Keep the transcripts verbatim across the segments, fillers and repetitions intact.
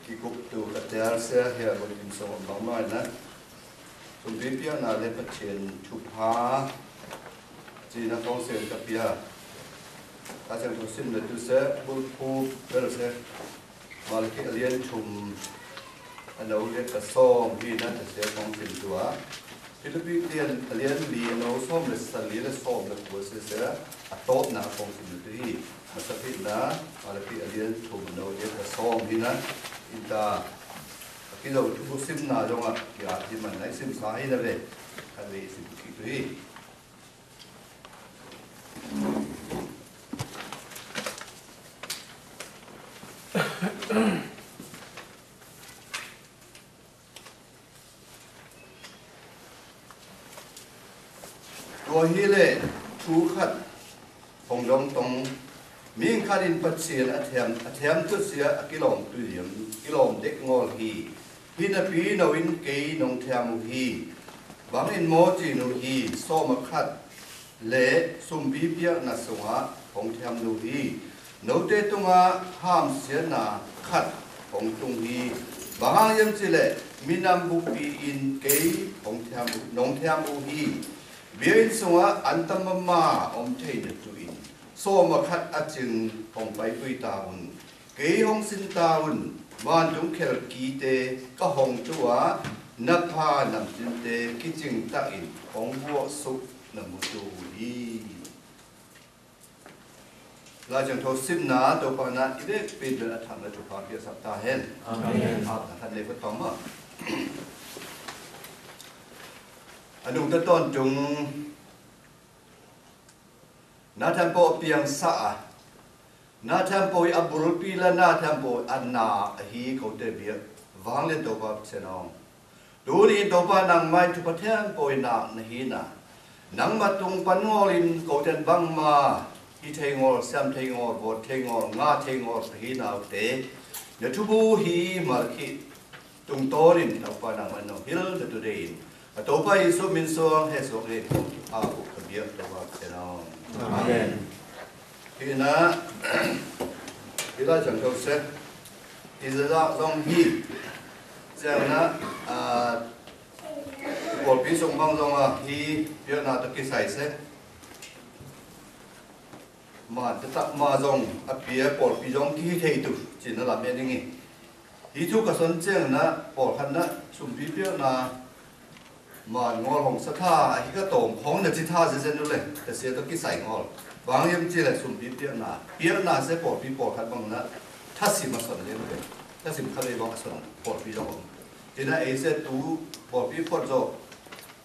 Ih kôp tu katël se, hia bun kim song ong bang mai na. Sum pi piak na le Pachien thupha. Chi na kong sien kapia. Ka chang tu sim na tu se, bul pu bel se. Malaki a lian thum. A nô lian ka song hi na ta se kong sien tua. Philipi lian, a lian li a nô sôm le sa li le sôm le kua se se a tôp na kong siem tu hi. Masa phit na, Malaki a lian thum a nô lian ka sôm hi na. Ita, a ki dô tu sim na dong a, ki a ti man na sim sa hi na ve. Kan ve sim ki tu hi. Tua hi lĕ, thu khat, hong dong tong, mihing khat in Pachien a them, a them tut sia, a kilom tui yem, kilom dek ngol hi. Hi na pi nô in kei nong them u hi. Bang in mô chi nô hi, sôm a khat, lĕ sum pi piak na sung a hong them nô hi. Nô te tung a ham sia na khat hong tung hi. Bang hang yem chi lĕ, mi nam buk pi in kei hong them, nong them u hi. Bia in sung a an tam ma ma om thei na tu in. Sôm a khat a ching hong pai pui ta un. Kei hong sin ta un, van tung khel ki te ka hong tu a, na pha nam tin te ki ching ta in, hong bua suk na mu tu hi. Lai chang thô sim na, Topa na, i dek pin ben a tham na Topa pia sap ta hen. Amen. Ap na khan ne pa tong ma. Anung ta ton tung. Na them pô piang sa a. Na them pô a bul pi la na them pô a na a hi kô te bia. Vang len Topa se nong. Tu ni Topa nang mai tu pa them pô na na hi na. Nang ma tung pan ngol in kô ten bang ma. Hi thei ngol, sem thei ngol, bot thei ngol, nga thei ngol, hi na te. Na tu bu hi mar khi. Tung torin, Topa nang mano hil na tu dein. A Topa Yêsu min suang he suang e kong a u ka biak Topa kenong. Amen. Hi na, hi la chang thâu se. Hi za za zong hi. Chang na, a, pôl pi sung bang zong a hi, biak na ta ki sai se. Ma, ta tak ma zong, a pia pôl pi zong ki hi thei tu, chi na la me ding i. Hi thu ka son cheng na, pôl khan na, sum pi piak na, ma ngol hong sa tha, hi ka tôm hong na chi tha se se nu le, ta sia to ki sai ngol. Bang yem chi le sum pi piak na, piak na se pôl pi pôl khan bang na, tha sim ma son le le. Tha sim kha le bang son, pôl pi zong. Chi na e se tu, pôl pi pôl zong.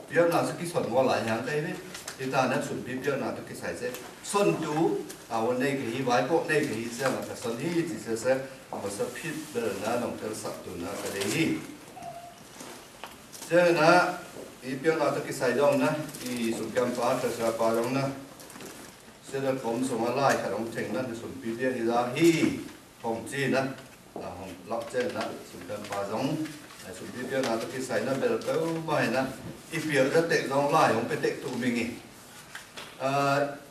Piak na se ki son ngol lai hiang kai ve. Hi ta na sum pi piak na to ki sai se. Son tu, a wa nei ke hi, vai pô nei ke hi se ma ka son hi, chi se se, a ma sa phit bel na, nong tel sak tu na, ka dei hi. Chang na, i piak na ta ki sai dong na, i sum kiam pa, ta sa pa dong na. Se da kom sum a lai ka dong cheng na, sum pi piak i la hi, hong chi na, na hong lak cheng na, sum kiam pa dong, na sum pi piak na ta ki sai na, bel kau mai na, i piak da tek dong lai, hong pe tek tu ming i. A,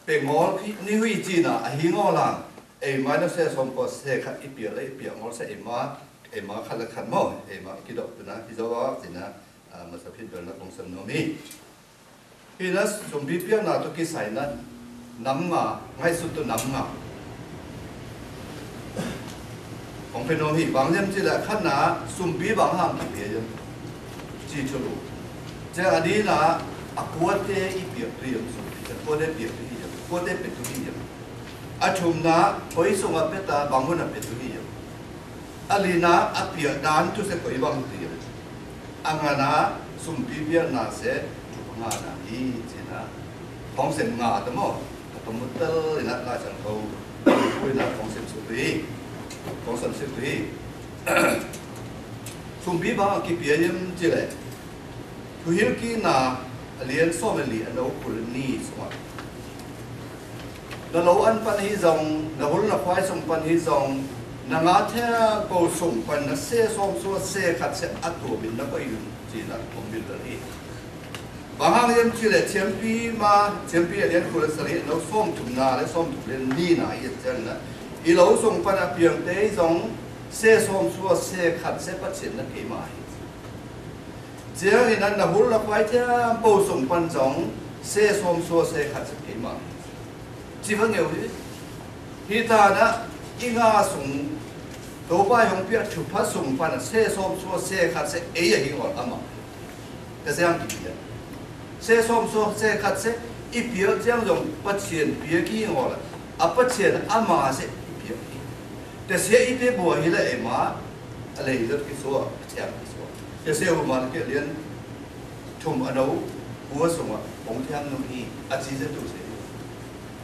pe ngol ki, ni hui chi na, a hi ngol lang, e mai na se som ko se kha i piak la, i piak ngol se e ma, e ma kha la khan mo, e ma ki dok tu na, ki zaw wa chi na, a, ma sa phit bel na kong sam no mi. Hi na sum pi piak na to ki sai na, năm ngà, ngay sut to năm ngà. Kong phe no hi, bang yem chi la khan na, sum pi bang hang ki pia yem. Chi chu lu. Che a ni na, a kua te i piak tu yem sum pi, a kua te piak tu hi yem, kua te pe tu hi yem. A thum na, koi sung a pe ta, bang hun a pe tu hi yem. A li na, a piak dan tu se koi bang tu yem. A ngà na, sum pi piak na se, tu ngà na hi, chi na. Kong sem ngà ta mo, ta mo tel i na, la chang kau. Ui na, kong sem su tu hi. Kong sem su tu hi. Sum pi bang ki pia yem chi le. Thuhil ki na, a lian sôm a li, a nô kul ni sôm a. Na lô ăn păn hi dong, na hŭl na khwai sung păn hi dong, na ngà them pô sung păn na se sôm sua se khat se a tua min na pô i yun chi na kong min la hi. Bang hang yem chi le chiêm pi ma, chiêm pi a lian kul sa li, nô sôm thum na le sôm thum lian ni na i yem chang na. I lô sung păn a piang te dong, Sesomso sekhat se Pachien na keima hi. Chiang ina na hul na kuai tiam pô sung pan zong sesomso sekhat se keima hi. Chi vang eu hi. Hi ta na i nga sung to bai hong pia chu pa sung pan sesomso sekhat se ei a hi ngol ama. Ka siang ki pia. Sesomso sekhat se i pia chiang zong Pachien pia ki ngol a. A Pachien ama se i pia ki. Te se i pia bua hi la ema. A lei zat ki sua, a chiang ki sua. Te se u man ke lian thum a nô, bua sung a, bong chiang nung hi, a chi se tu se.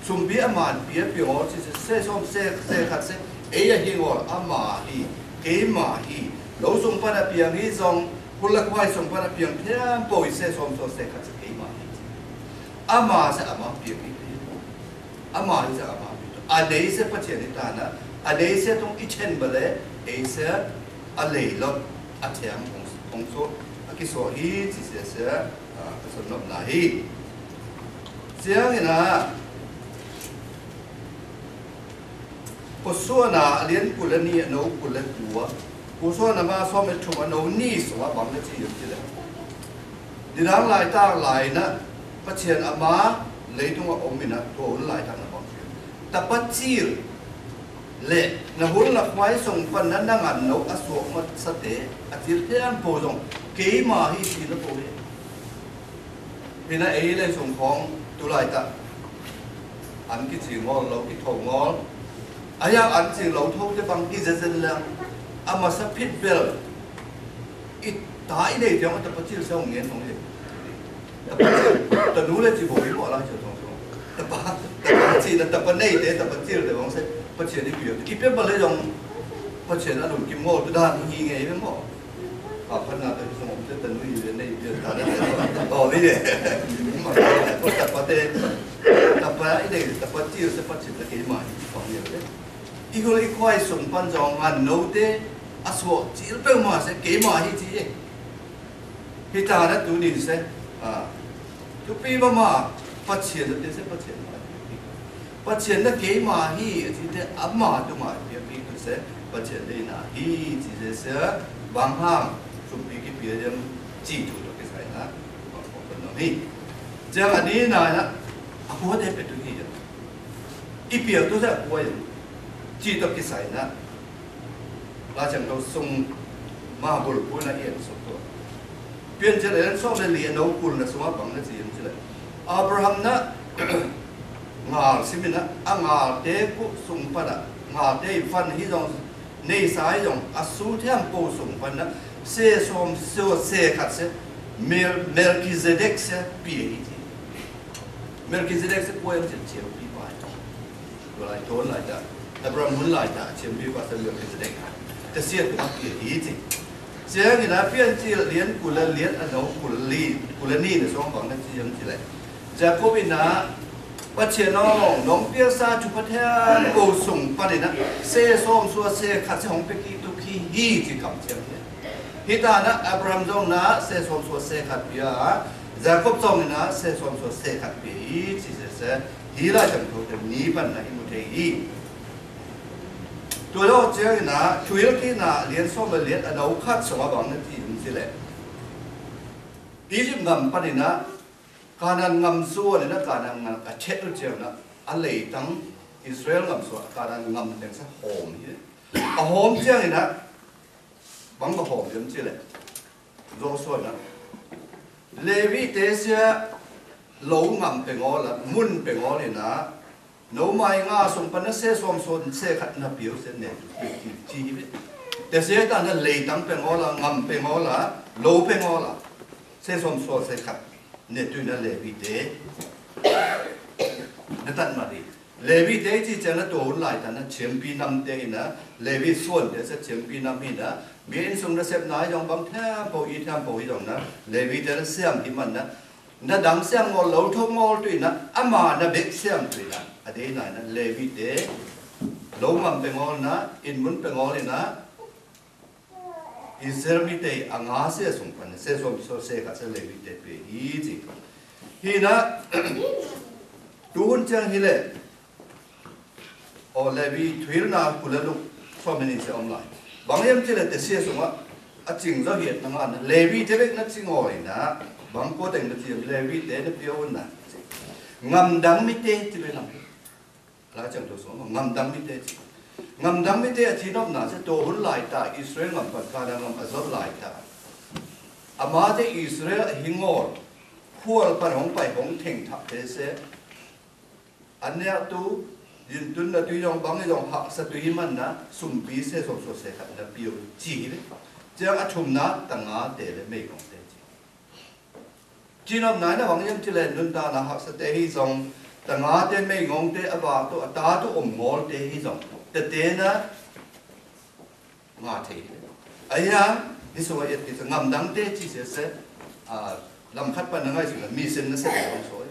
Sum bi a man pia pia ngol chi se, sesom se, sekhat se, ei a hi ngol, ama hi, keima hi, lo sung pan a piang hi zong, hul la kuai sung pan a piang tiam pô i sesomso sekhat se keima hi. Ama se ama pia pia pia. Ama hi se ama pia. A nei se Pachien hi ta na, a nei se tung i chen ba le, ei se a lei lo, a thiam hong, hong so, a ki so hi, chi se se, a, ka son nop na hi. Siang ina, Hôsana a lian kul a ni a nô kul a kua. Hôsana ma som e thum a nô ni sua bang na chi yun chi le. Ni dang lai tang lai na Pachien ama lei tung a om ina to lai tang na bang. Ta Pachien le na hul na kuai sung pan na na ngan nô a suak ma sa te a chil te an pô zong keima hi chi na pô hi. Hi na ei lei sung khong tu lai ta. An ki chi ngol lo ki thâu ngol. A ya an chi lo thâu te bang ki ze zen leng. A ma sa phit bel. I ta i lei tiang ta Pachien sa hong ngen hong lei. Ta Pachien ta nu lei chi bo i bo la chi thâu thâu. Ta pa ta pa chi na ta pa nei te ta Pachien te bang se Pachien i pia. I pia ba lei zong Pachien a lum kim ngol tu dan hi nge i be ngol. Pha phan na ta sung om te ta nui le nei pia ta le. Ơ, ni le. Ma ta pa te. Ta pa i le ta pa chi se pa chi ta keima hi fang ye le. I ko i kuai sung pan zong ngan nô te a suak chil pe ma se keima hi chi. Hi ta na tu ni se. A. Tu pi ma ma Pachien te se Pachien ma. Pachien na keima hi, a chi te ama tu ma, pia pi tu se, Pachien lei na hi, chi se se, bang hang, sum pi ki pia yam, chi tu to ki sai na, bang ko no hi. Jang a ni na na, a kua te pe tu hi yam. I pia tu se a kua yam, chi to ki sai na. Lai Siangtho sung ma bul pui na i en sok tua. Pian chi le en sok le li en nô kul na sung a bang na chi en chi le. Abraham na ngal sim ina a ngal te ku sung pa na ngal te i fan hi zong nei sa hi zong a su thiam pô sung pa na se som so se khat se Mel-, Melchizedek se pia hi chi. Melchizedek se kua yam chi chi pi pa. Tua lai tôl lai ta. Abraham mun lai ta, chiam pi pa sa lian pi sa dek. Ta sia tu ma pia hi chi. Sia ngi na pian chi lian kul a lian a nô kul a li, kul a ni na song bang na chi yam chi lai. Jakob ina, Pachien ong, nong pia sa chu pa thian, kô sung pa ni na, se som sua se khat se hong pe ki tu ki hi chi kam chiam hi. Hi ta na Abraham zong na, se som sua se khat pia, Jakob zong ina, se som sua se khat pia hi chi se se. Hi Lai Siangtho te ni pan na i mu thei hi. Tua lo cia na, Thuhilki na lian som le lian a nô khat song a bang na ti yun si le. Egypt ngam pan ina, Kanan ngam sua ni na Kanan ngam a chet lu cia na, a lei tang Israel ngam sua Kanan ngam teng sa hom hi. A hom cia na, bang ba hom yun si le. Joshua na. Levi te sia lo ngam pe ngol a, mun pe ngol ina, nô mai nga sung pan na se som son se khat na piu se ne, chi, chi, chi, te sia ta na lei tang pe ngol a, ngam pe ngol a, lo pe ngol a, se som son se khat ne tui na Levi te. Na tan ma ri. Levi te chi cia na tua hun lai ta na chiam pi nam te ina, Levi suan te sa chiam pi nam ina, mi in sung na sep na yong bang thiam po i thiam po i yong na, Levi te na siam hi man na, na dang siam ngol lo thok ngol tu ina, ama na bek siam tu ina, a de na na Levi te, lo ngam pe ngol na, in mun pe ngol ina, Israel mite a ngã se sung pan, se som so se khat se Levi te pe hi chi. Hi na, tu hun chiang hi le, o Levi thuhil na kul a luk, so many se om lai. Bang yom ci lĕ tê sia sung a, a cing zo hiet na ngan, Lewi tê bek na cing oi na, bang kô teng na cing Lewi tê na piau na. Ngam dang mi tê ci bek na. Ala cang tô sung, ngam dang mi tê ci. Ngam dang mi tê a ci nop na, se tô hun lai ta, Israel ngam pat ka na ngam a zot lai ta. Ama tê Israel hi ngol, khual pan hong pai hong theng thak tê se. An nia tu, yin tun na tu yong bang yong hak sa tu hi man na, sum pi se song so se khat na piu ci hi le. Ciang a thum na, ta nga te le mei kong te ci. Ci nom nai na wang yam ci le nun ta na hak sa te hi zong, ta nga te mei ngong te a ba tu, a ta tu om ngol te hi zong. Te te na, nga thei. Aya, hi sua yet ki sa ngam dang te ci se se, a, lam khat pan na ngai su na, mi sen na sen na hong so,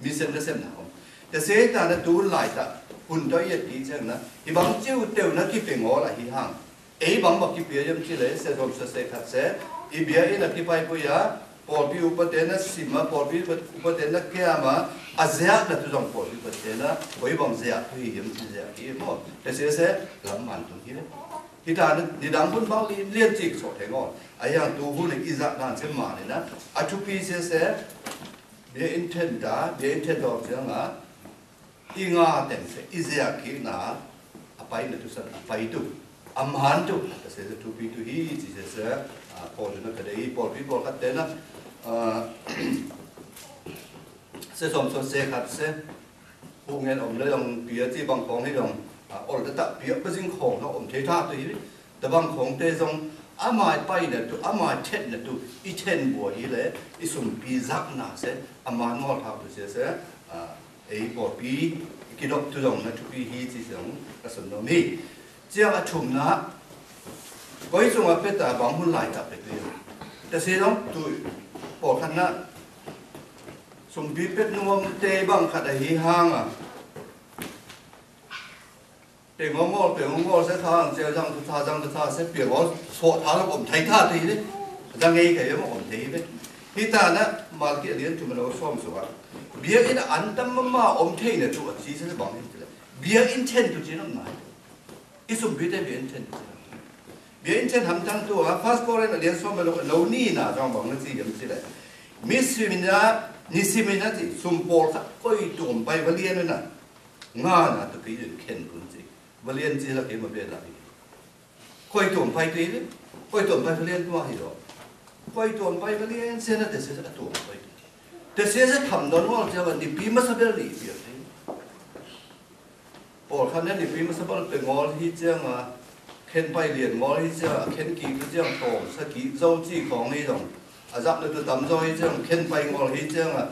mi sen na sen na hong. Te se ta na tu lai ta, hun to yet ki se na, hi bang ciu teu na ki pe ngol a hi hang. Ei bang ma ki pe yam ci le, se dom se se khat se, i bia i na ki pai ku ya, pol pi upa te na sima, pol pi upa te na kiama, a zia na tu zong pol pi upa te na, oi bang zia, hui yam ci zia, ki mo, te se se, lam man tu hi le. Hi ta ni dang hun bang li lien cik so theng ol. A yang tu hun i zak nan sem ma ni na. A tu pi se se, bia in ten ta, bia in ten dok se nga. I nga teng se, i zia ki na. A pai na tu san, a pai tu. A man tu. Ta se se tu pi tu hi, ci se se. A pol na ka dei, pol pi pol kat te na. A, se som so se kat se. Hu ngen om le dong pia ci bang kong hi dong, a, ol ta ta pia pa zing kong dong om thei ta tu hi. Ta bang kong te zong, a mai pai na tu, a mai thet na tu, i ten bua hi le, i sum pi zak na se, a man ngol thak tu se se, a, ei bua pi, i ki dok tu dong na tu pi hi ci zong, ka sun no mi. Ciang a thum na, koi sung a pet ta bang hun lai ta pet tu. Ta se dong tu, pol khan na, sum pi pet nuam te bang khat a hi hang a. Te ngol ngol, te ngol ngol se thang, se jang tu tha, jang tu tha, se pia ngol, so tha la om thai tha te le. Jang ngei ka yam om thai le. Hi ta na, mal ki a lien tu ma lo som so a. Bia in an tam ma ma om thai na tu a ci se bang hin le. Bia in ten tu ci na ma. I sum pi te bia in ten tu ci na. Bia in ten ham tang tu a, First Corinth a lien som ma lo, lo ni na, jang bang na ci yam ci le. Mi simi na, ni simi na ci, sum pol khat, koi tuam pai va lien na. Nga na tu pi yin ken kun ci. Va lien ci la ke ma be la pi. Koi tuam pai pi le. Koi tuam pai va lien tua hi lo. Koi tuam pai va lien se na te se a tuam pai. Te se se tham don wal se wa ni pi ma sa bel ni pi a te. Pol khan ne ni pi ma sa bel pe ngol hi ciang a. Ken pai lien ngol hi ciang a. Ken ki ku ciang tong sa ki zau ci kong hi dong. A zak le tu tam zau hi ciang. Ken pai ngol hi ciang a.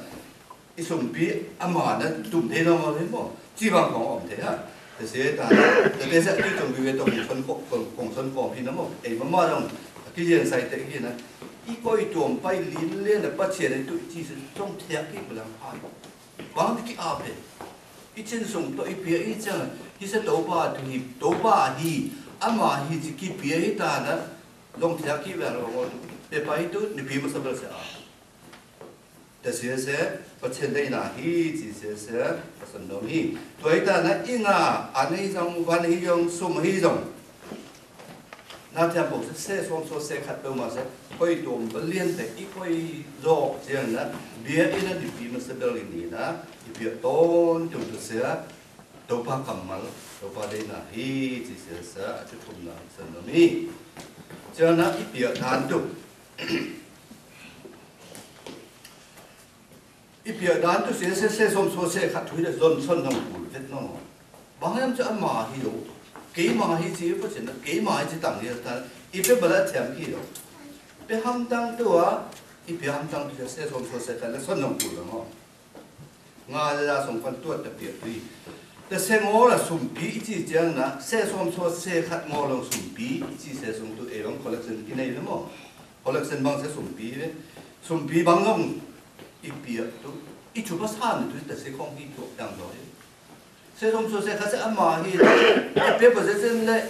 I sum pi a ma na tum te nong a ri mo. Ci bang kong om te ha. Te se ta. Te te sa ti tong bi we tong kong son kong, kong, kong son kong pi na mo. Ei ma ma dong. Ki yen sai te ki na. I koi tuam pai lin le na pa cie na tu ci se tong te ki blang pa. Bang ki a pe. I cin sung to i pia i cang. Hi sa to pa tu hi, to pa hi. A ma hi ci ki pia hi ta na. Dong te ki blang mo. Pe pa hi tu ni pi ma sa bel se a. Te se se, pa chen dai na hi, ci se se, pa san dong hi. Tuai ta na i nga, an hi zong, van hi zong, sum hi zong. Na thiam pok se, se som so se khat peu ma se, koi tuam ba lien te, i koi zo, ciang na, bia i na di pi ma se bel i ni na, i bia ton, tung tu se, to pa kamal, to pa dai na hi, ci se se, a cu tum na, san dong hi. Ciang na, i bia tan tu. I pia dan tu se se se som so se khat thui da zon son nong kul vet nong. Bang yam ci a ma hi lo. Kei ma hi ci pa cen kei ma hi ci tang hi ta. I pe bala thiam ki lo. Pe ham tang tu a. I pe ham tang tu se se som so se khat la son nong kul lo. Nga la song pan tuat ta pia tui. Ta se ngo la sum pi i ci ciang na. Se som so se khat ngo lo sum pi i ci se song tu e long collection ki nei lo mo. Collection bang se sum pi ve. Sum pi bang nong. I pia tu, i cu pa san tu ta se kong ki tu yang doi. Se som so se khat se a ma hi, i pe pa se sen le,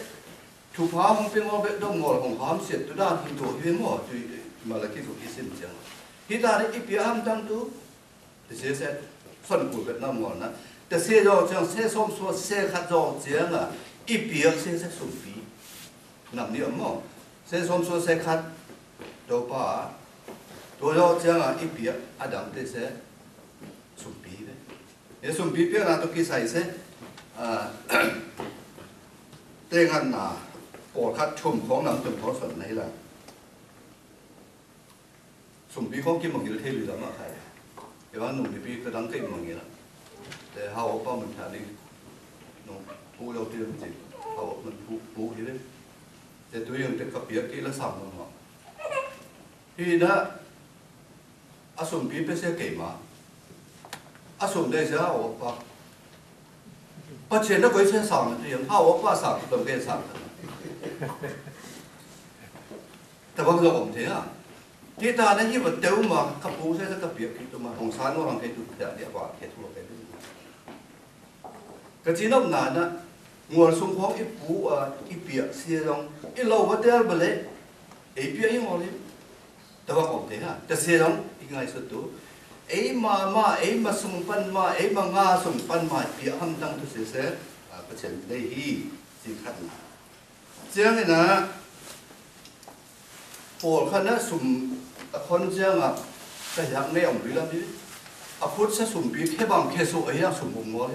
tu pa hong pe ngo pe dong ngo hong ham se tu da hi tu hi mo, tu ma la ki tu ki sin jang. Hi ta le i pia ham tang tu, te se se, son ku bet na mo na. Te se yo jang se som so se khat yo jang a, i pia se se sum pi. Năm ni ôh mô. Sesôm sô se khat. Tôpa. Tô yô ciang a i piak a dang te se. Sum pi be. Ye sum pi piak na tô ki sai se. A. Te ngan na. Pô khat chum khong năm chum khong son nai la. Sum pi khong ki măng hil thê lư la ma khai. Ye wa nung ni pi ka dang kai măng hil la. Te hao pa măng tha ni. Nung pu yô ti măng ti. Hao măng pu pu hil. Te tu yong te ka piak ki la sam măng măng. Hi na, a sum pi pe se kei ma. A sum dei se hao pa. Pa chen na koi se sang tu yong hao pa sang tu kei sang. Ta bang lo om te ha. Ti ta na hi wa teu ma ka pu se ka piak ki tu ma hong san wa hong kei tu piak dia wa kei tu kei tu. Ka chi nop na na, ngol sung khong i pu a, i piak sia dong, i lo wa tel bale, ei piak i ngol i. Ta wa kong te ha, ta sia dong, i ngai sut tu. Ei ma ma, ei ma sung pan ma, ei ma nga sung pan ma, piak ham tang tu sia se, a, pa chen lei hi, si khat na. Ciang ina, pôl kha na sum a khon ciang a, ka yak ne ong bi lam di. A phut sa sum bi khe bang khe su a yang sum ong ngol.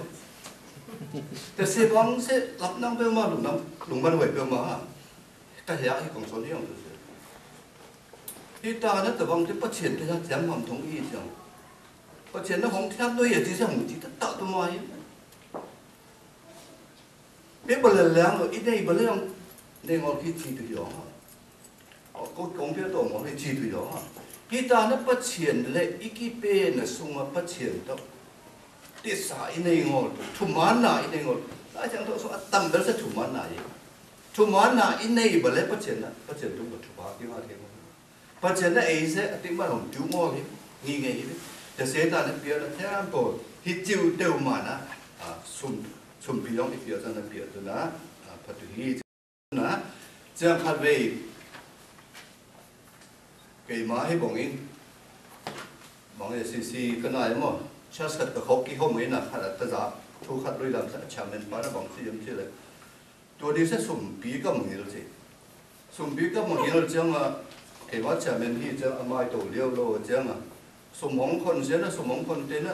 Te se bang se lap nang pe ma lung nang, lung man wai pe ma ha. Ka yak hi kong son yang tu se. Hi ta na ta bang te pa chien te ya ciang mam thong i ciang. Pa chien na hong thiam doi ya ci se hong ci ta ta tu ma hi. Pê bơ lĕ lĕng, i dei bơ lĕ, dei ngol ki chi tu yong. Kô kông pê tô ngol ki chi tu yong. Hi ta na pa chien lĕ, i ki pê na sung a pa chien tô. Ti sa i nei ngol, thu man na i nei ngol. Lai chang tô sung a tam bel sa thu man na i. Thu man na i nei bơ lĕ pa chien na, pa chien tu bơ thu ba ki ma ki ngol. Pa chien na ei se, a ti ma lòng tiw ngol hi, ngi nge hi. Ta se ta na pia na temple, hi chiu teu ma na, a, sum, sum pi yong i pia sa na pia tu na, a, pa tu hi. Na, chiang khat wei. Kei ma hi bong in. Bong e si si ka na i mo. Chas khat ka khok ki hom i na khat a ta za. Thu khat lui lam sa chairman pa na bong si yam si le. Tua di se sum pi ka mong il si. Sum pi ka mong il chiang a. Kei ma chairman hi chiang a mai to liu lo chiang a. Sum mong khon se na, sum mong khon te na.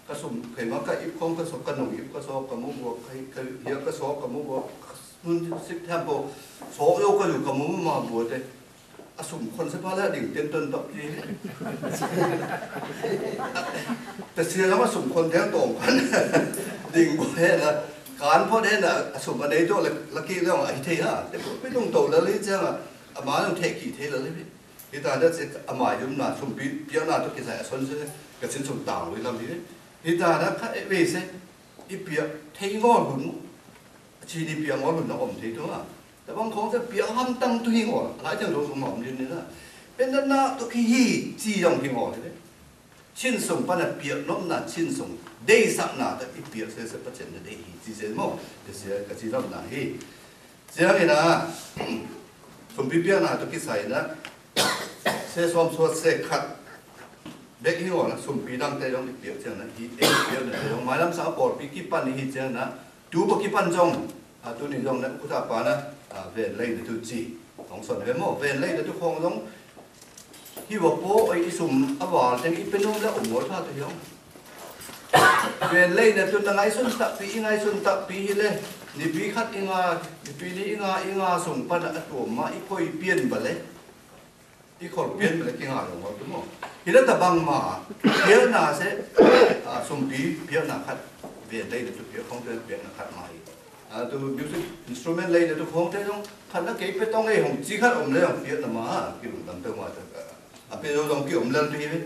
Ka sum kei ma ka ip khong ka so ka nong ip ka so ka mu bua ka hia ka so ka mu bua. Nun sik tham po. So yo ka yu ka mu ma bua te. A sum khon se pa la ding ten ton tok ki. Ta sia la ma sum khon ten tong khon. Ding bua he na. Kan po de na a sum a nei to la ki le a hi te ha. Te po pi nung to la li chiang a. A ma nung te ki te la li. Hi ta na se a ma yum na sum pi, pi na to ki sa a son se. Ka sin sum tang li lam li. Hi ta na ka e we se. I piak thei ngol hun. Chi ni piak ngol hun na om thei tu ha. Ta bang khong sa piak ham tang tu hi ngol. Lai chang tu sung om din ni na. Pen na na tu ki hi chi yong hi ngol. Chin sung pa na piak nop na chin sung. Dei sak na ta i piak se se pa chen na dei hi chi se mo. Te se ka chi nop na hi. Chiang ina, sum pi piak na tu ki sai na, se som suat se khat. Bek hi ngol na, sum pi dang te yong i piak chiang na, hi e piak na te yong, mai lam sa por pi ki pan hi chiang na, tu pa ki pan yong, a tu ni yong na, ku ta pa na, a ven lei na tu chi, khong son he mo, ven lei na tu khong yong, Hi wa pô ơi i sum a wal teng i penum la um wal tha tu hiong. Ven lei na tu na ngai sun tak pi i ngai sun tak pi hi le. Ni pi khat i nga, ni pi ni i nga, i nga sung pan a tuôm ma i koi pian ba le. I kol pian ba le ki nga long wal tu mo. Hi la ta bang ma. Pian na se, a, sum pi, pian na khat. Ven lei na tu pian khong pian, pian na khat ma hi. A, tu music instrument lei na tu khong te dong, khat na kei pe tong ei hong chi khat om le hong piak na ma, ki lung dam te ma te. A pe dong ki om le tu hi ve.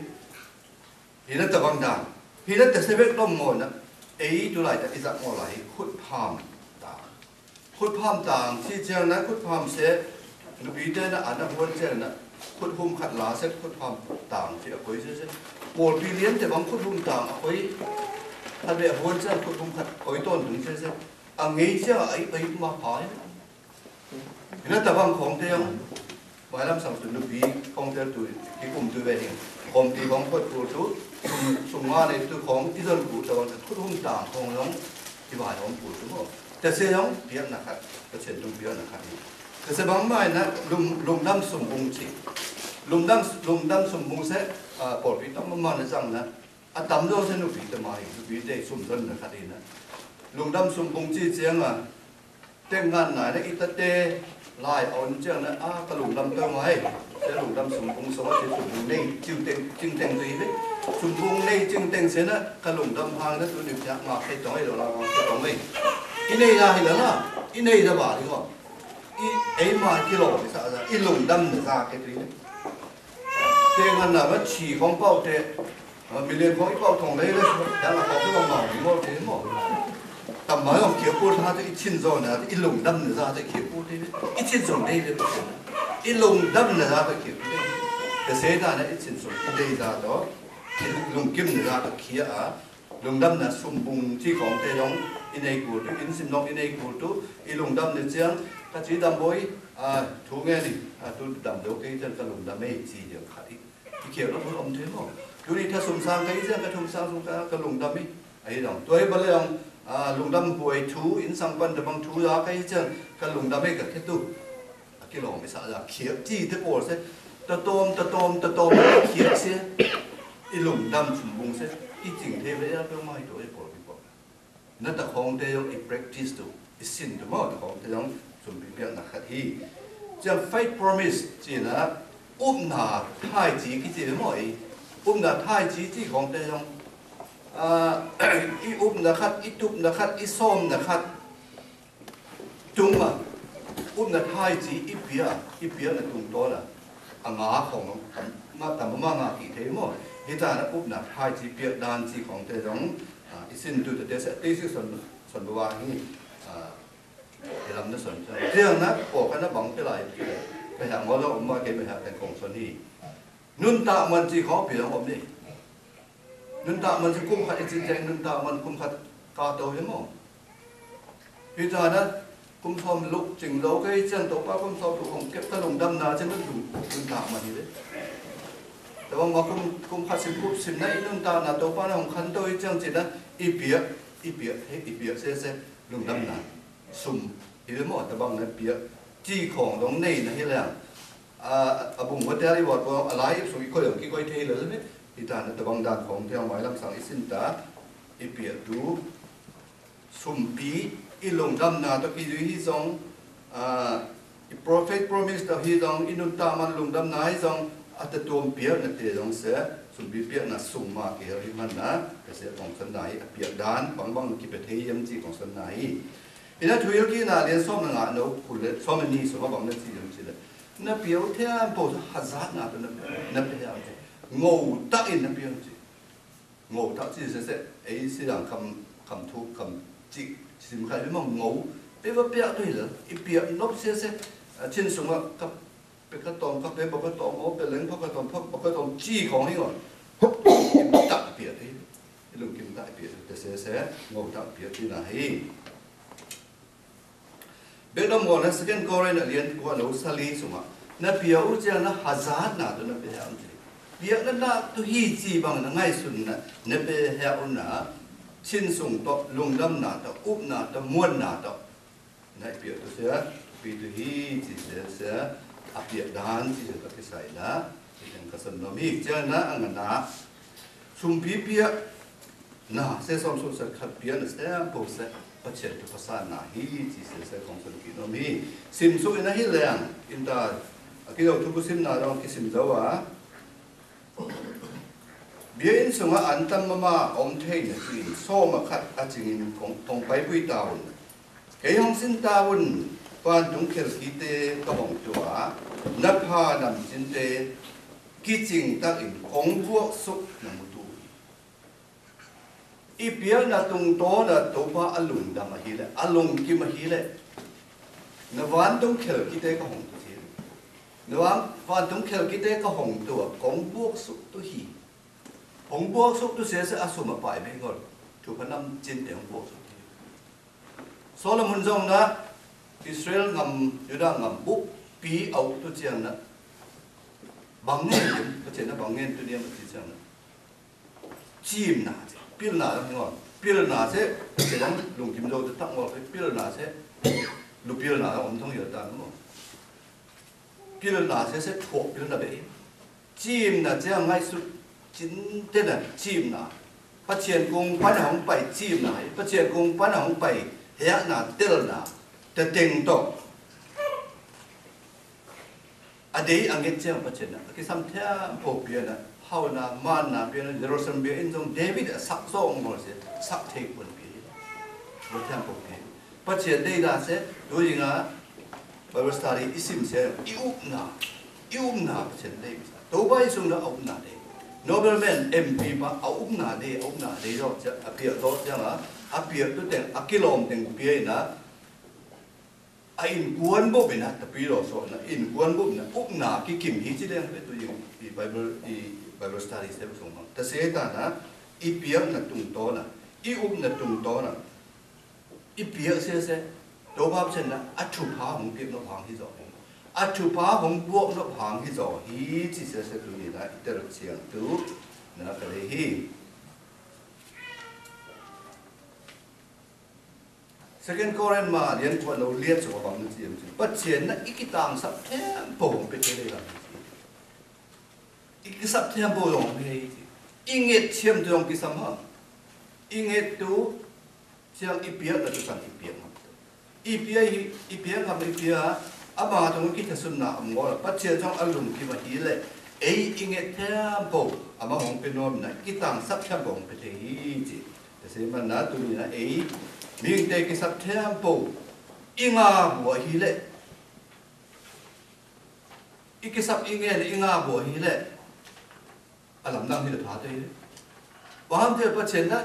Hi na ta bang dang. Hi na ta se bek dong mo na. Ei tu lai ta i zak mo lai khut pham ta. Khut pham ta, chi chiang na khut pham se, nu pi te na, a na huan chiang na. Khut hum khat la se, khut pham ta, chi a koi se se. Pol pi lien te bang khut hum ta, a koi. Khat be a huan chiang khut hum khat koi ton dung se se. A ngei sia ai ai ma phai. Ina ta bang khong te yong. Mai lam sang tu nu pi khong te tu ki kum tu ve hing. Khong ti khong phot pu tu. Sung, sung ma ne tu khong ti don pu ta bang tu hung ta khong yong. Ti bai hong pu tu mo. Ta se yong piak na khat. Ta chen tung piak na khat. Sê bang mai na, lŭng, lŭng đăm sum bung chi. Lŭng đăm, lŭng đăm sum bung sê, a, pôl pi tăm ma na zang na. A tăm dô sê nô pi tăm mai, nô pi tê sum dăn na khăt i na. Lŭng đăm sum bung chi chiang a. Têng ngăn na, na i ta tê, lai ôn chiang na, a, ka lŭng đăm tơ mai. Tê lŭng đăm sum bung sô, tê sum bung nei, chiu têng, chiu têng tui bê. Sum bung nei, chiu têng sê na, ka lŭng đăm hang na, tu ni piak ma, kê tông ei, lô la ma, kê tông ei. I nei ya hi la na, i nei ya ba hi ngô. I, ê ma ki lô, i sa, sa, i lŭng đăm nơ sa kê tui. Tê ngăn nà mă chỉ khong pao tê, ơ, mì liên khong i pao thong lê lê, yang a khong tê lòng màu ni mô tê mô. Tăm mă lòng kiê pô tha tê i chinh zô nà, i lŭng đăm nơ sa tê kiê pô tê, i chinh zô đê lê. I lŭng đăm nơ sa tê kiê pô tê. Tê sê ta nà i chinh zô đê sa tê, i lŭng kim nơ sa tê kiê a. Lŭng đăm nà sum bung chi khong tê yŏng, i nây kul tu, in sim nŏng i nây kul tu, i lŭng đăm nà chiang, ka chi đăm bôi, a, thu ngê ni, a, tu đăm dô kê chiang ka lŭng đăm ê chi yŏng khăt i. I kiê lŏ thu ôm thê mô. Tu ni tha sum sang kê chiang ka thum sang sum ka, ka lŭng đăm i. A i dong. Tu i bă lê yŏng, a, lŭng đăm huê thu, in sang păn đăm băng thu ya kê chiang, ka lŭng đăm ê ka kê tu. A ki lòng i sa ya kiêk chi tê pôl sê. Ta tôm, ta tôm, ta tôm, kiêk sê. I lŭng đăm sum bung sê. I ching thê bê ya tôm mai tôm i pôl i pôl. Na ta khong tê yŏng i practice tu. I sin tu mô ta khong tê yŏng sum pi piak na khăt hi. Chiang faith promise chi na. Ŭp na thai chi ki chi mô i. Ŭp na thai chi chi khong tê yŏng. A, i ŭp na khăt, i tŭp na khăt, i sôm na khăt. Tung ma, ŭp na thai chi i pia, i pia na tung to na. A ngă khong, ngă tăm ma ngă ki thê mô. Hi ta na ŭp na thai chi pia dan chi khong tê dong, a, i sin tu tê tê sê, tê sê son, son bua hi, a, i lam na son. Tê na, pô ka na bang tê lai, tê lai. Pê hă ngô dong ôm ma kê pê hă tê khong son hi. Nun ta man chi khong pia ôm ni. Nun ta man chi kum khăt i chin jeng, nun ta man kum khăt ka tô hi mô. Hi ta na, kum sôm lŭk ching dô kê i chang tô pa kum sôm lŭk hong kep ta lŭng đăm na chang nun, nun ta man hi lê. Ta bang ma kum, kum khăt sim kup sim na i nun ta na tô pa na hong khăn tô i chang chi na, i piak, i piak, i piak sê sê, lŭng đăm na. Sum, hi lê mô, ta bang na piak, chi khong dong nei na hi lê. A, a bung wa tê i wăt wa a lai i sum i kôi yŏng ki kôi thê lê lê. I ta na ta bang dan khong tê mai lam sang i sin ta. I pia tu. Sum pi, i lŭng đăm na ta ki dui hi zong. A, i prophet promise ta hi zong, i nun ta man lŭng đăm na hi zong. A ta tuôm pia na tê zong sê. Sum pi pia na sum ma ki hi man na. Ka sê khong son na hi, a pia dan, bang bang ki pia thê yem chi khong son na hi. I na thuil ki na lien sôm na ngă nô kul lê, sôm ni sôm bang na chi yem chi lê. Na piau thiam pô hazat na tu na, na piau. Ngô tak in na piau chi. Ngô tak chi sê sê, ê sê yang kham, kham thu, kham chi, sim khai bê mong ngô. Bê wa piau tu hi lê, i piau nôp sê sê, a, chin sung a, kham, bê ka tong, kham bê bô ka tong, ngô bê leng bô ka tong, bô ka tong chi khong hi ngô. Hŭp, i tak piau tu hi. I lŭng kim tak piau tu, tê sê sê, ngô tak piau tu na hi. Bê nôm ngô na Second Corinth a lien kua nô sa li sung a. Na piau u chiang na hazat na tu na pia hia un chi. Pia na na tu hi chi bang na ngai sun na, na pia hia un na. Chin sung to, lŭng đăm na to, ŭp na to, muôn na to. Na pia tu sê, pi tu hi chi sê sê, a pia dan chi sê to ki sai na. Yang ka son nô mi chiang na, ang na. Sum pi pia. Na, sê sôm sum sê khăt pia na sê, pô sê, pa chen tu pa sa na hi, chi sê sê khong sum ki nô mi. Sim sum i na hi leng, in ta, a ki dong tu ku sim na dong ki sim dau a. Bia in sung a an tam ma ma, ôm thei na chi, sôm a khăt a ching in khong, tong pai pui ta un. Kei hong sin ta un, pan tung khel ki tê ka hong tua, na pa nam chin tê, ki ching ta in khong buak suk na mu tu. I piak na tung to na Tôpa a lŭng đăm a hi leh, a lŭng kim a hi leh. Na van tung khel ki tê ka hong tu hi. Na van, van tung khel ki tê ka hong tu a, kong buak suk tu hi. Hong buak suk tu sese a sum a pai bê ngol. Tu pa nam chin tê hong buak suk tu hi. Solomon zong na Israel ngam, Yudah ngam buk pi au tu chiang na. Bang ngen, ka chiang na bang ngen tu niam tu chiang na. Chim na, pil na, ngol. Pil na se, se dang lung kim do tak ngol, pil na se. Lu pil na, om thong yo tan mo. pilna sese thuak pilna be. Cimna ciang ngai sut cinte na cimna. Pasian kung pana hong pai cimna, Pasian kung pana hong pai hiakna telna. Tê teng to. A dei a nget ciang Pasian na, a kisam thiampô pia na, hau na, man na pia na, Jerusalem pia in zong David a sak zong ngol se, sak thei kuan pia. Bo thiampô pia. Pasian dei na se, du ying a, Bible study i sim se, i upna, i upna Pasian dei. Tôba i sung na a upna dei. Nobleman, M P pa, a upna dei, a upna dei, zong, a pia, zong, a pia, tu teng, a kilom teng pia na, a inkuan bôk bê na, tapi lô so na, inkuan bôk na, upna kikim hi ci leng bê tu ying, i Bible, i Bible study se bê sung bang. Ta se ta na, i piak na tung to na, i up na tung to na, i piak se se, to bap sen na, a thupa hong piak nop hang hi zô hi. A thupa hong buak nop hang hi zô hi, ci se se tu ni na, i tel siang tu, na ka le hi. Second Corinth ma lian kua lo lian so bang ni ci em ci. Pasian na i kitang sap thiampô hong pia thei lei lam. I kisap thiampô hong pia thei. I nget thiam tu hong kisam ha. I nget tu ciang i piak na tu sang i piak ma. I pia hi, i pia ngam i pia. Ama tu ngi kithasunna am ngol. Pasian zong a lum ki ma hi le. Ei i nget thiampô. Ama hong pia nôm na. Kitang sap thiampô hong pia thei hi ci. Tê se man na tu ni na ei, mingte kisap thiampô, i ngà bua hi leh. I kisap i ngen i ngà bua hi leh. A lam nang hi leh tha tê hi leh. Bang hăm tê Pasian na,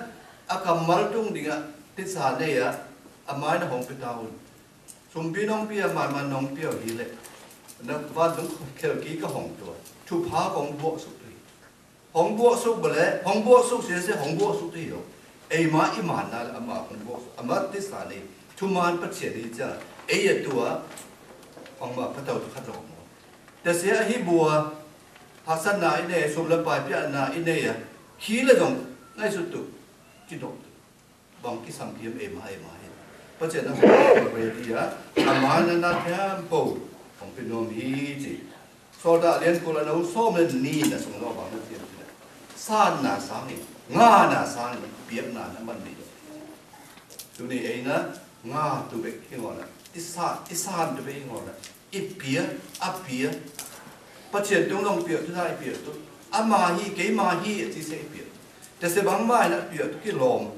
a kamal tung ding a, tê sa ne a, a mai na hong pia tau. Sum pi nong pia, mai man nong pia hi leh. Na van tung khel ki ka hong tua. Thupha kong buak suk tui. Hong buak suk bale, hong buak suk se se, hong buak suk ti yo. Ei ma i man na le, ama hong buak suk, ama ti sa ni, tu man Pasian ni cia, ei a tua, hong ma patau tu khat rong mo. Tê se a hi bua, hasan na i ne, sum le pai pia na i ne ya, ki le dong, ngai sut tu, ki dong tu. Bang ki sam ki yam ê ma ê ma hi. Pasian na hong pia ready a, a ma na na thiampô, hong pia nôm hi ci. Sôdah lian kul a nô sôm le ni na sung nô bang na thiam ci na. San na sang hi, nga na sang hi, piak na na man ni. Tu ni ei na, nga tu bek hi ngô na. I sa, i san tu bek hi ngô na. I pia, a pia. Pasian tung nong pia, tu na i pia tu. A ma hi, kei ma hi, a ci se i pia. Tê se bang ma na pia tu ki lom.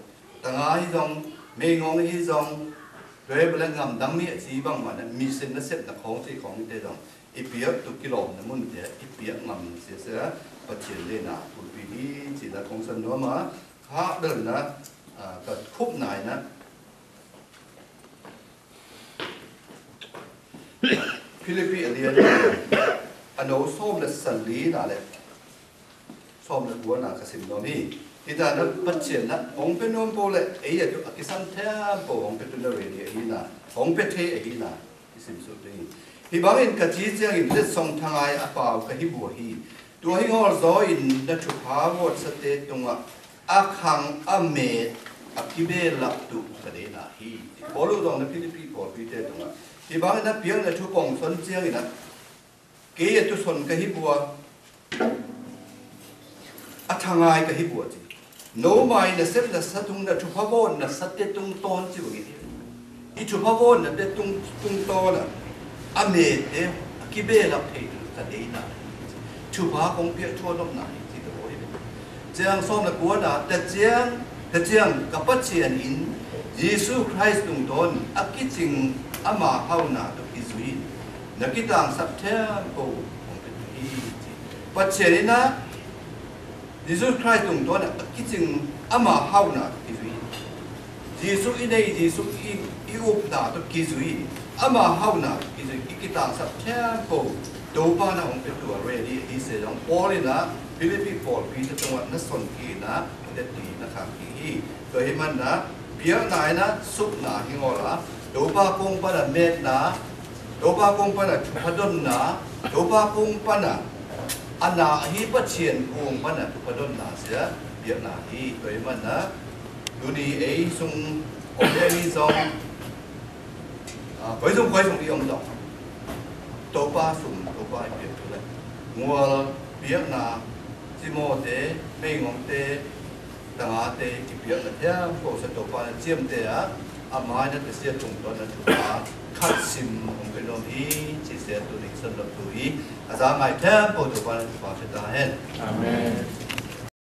Tanga hi zong, mei ngong hi zong. Doi bê leng ngam dang mi a ci bang ma na, mi sen na sep na khong ci khong tê zong. I pia tu ki lom na mun tê, i pia ngam se se, Pasian le na, pulpi hi ci na kong san nô ma, ha bel na, a, ka khup nai na. Philippi a lian a nô sôm le sali na le sôm le kua na ka sim nô mi. Hi ta na Pasian na hong pia nôm pô le ei a tu a ki san thiampô hong pia tu na ready a hi na hong pia thei a hi na ki sim su tu hi. Hi bang in ka ci ciang in le song thangai a pau ka hi bua hi. Tua hi ngol zô in na thupha vot sa tê tung a A khang a met a ki be lap tu ka de na hi. Pôl u dong na Philippi pôl Piter dong a. Hi bang na piang na thu pong son ciang i na. Kei a tu son ka hi bua. A thangai ka hi bua ci. Nô mai na sep na sa tung na thu pha bon na sa te tung ton ci bang i. I thupha vot na te tung, tung to na. A met e, a ki be lap thei tu ka de na. Thupha kong piak thua nop na hi ci ta boi. Ciang sôm na kua na, ta ciang, ta ciang ka Pasian in, Yêsu Krist tung ton, a ki cing ama hau na tu ki zui. Na ki tang sap thiampô kong piak tu hi ci. Pasian in na, Yêsu Krist tung ton a ki cing ama hau na tu ki zui. Yêsu i nei, Yêsu i, i up na tu ki zui. Ama hau na tu ki zui. I ki tang sap thiampô. Topa na hong piak tu a ready hi se dong. Pôl i na, Philippi pôl Piter tung a na son ki na, na ti na khang ki hi. Tua hi man na, piak na i na, suk na hi ngol a. Topa kong pa na met na, Topa kong pa na thupha don na, Topa kong pa na, a na hi Pasian kong pa na thupha don na sia, piak na hi, tua i man na, tu ni ei sung, ong ei ni sung, a, koi sung, koi sung i ong dong. Tôpá sung, Tôpá ih piak tu lĕ. Ngua lŏ piak na, Timôte, Mei Ngong te, tơnga te, ih piak na thiam pô sa Tôpá na chiêm te a, a mai na tơsia tung tuan na Tôpá, khăt sim ung kơ nôm hi, chi se tu ling săn lŏ tu hi, a za mai thiam pô Tôpá na Tôpá kơ ta hen. Amen.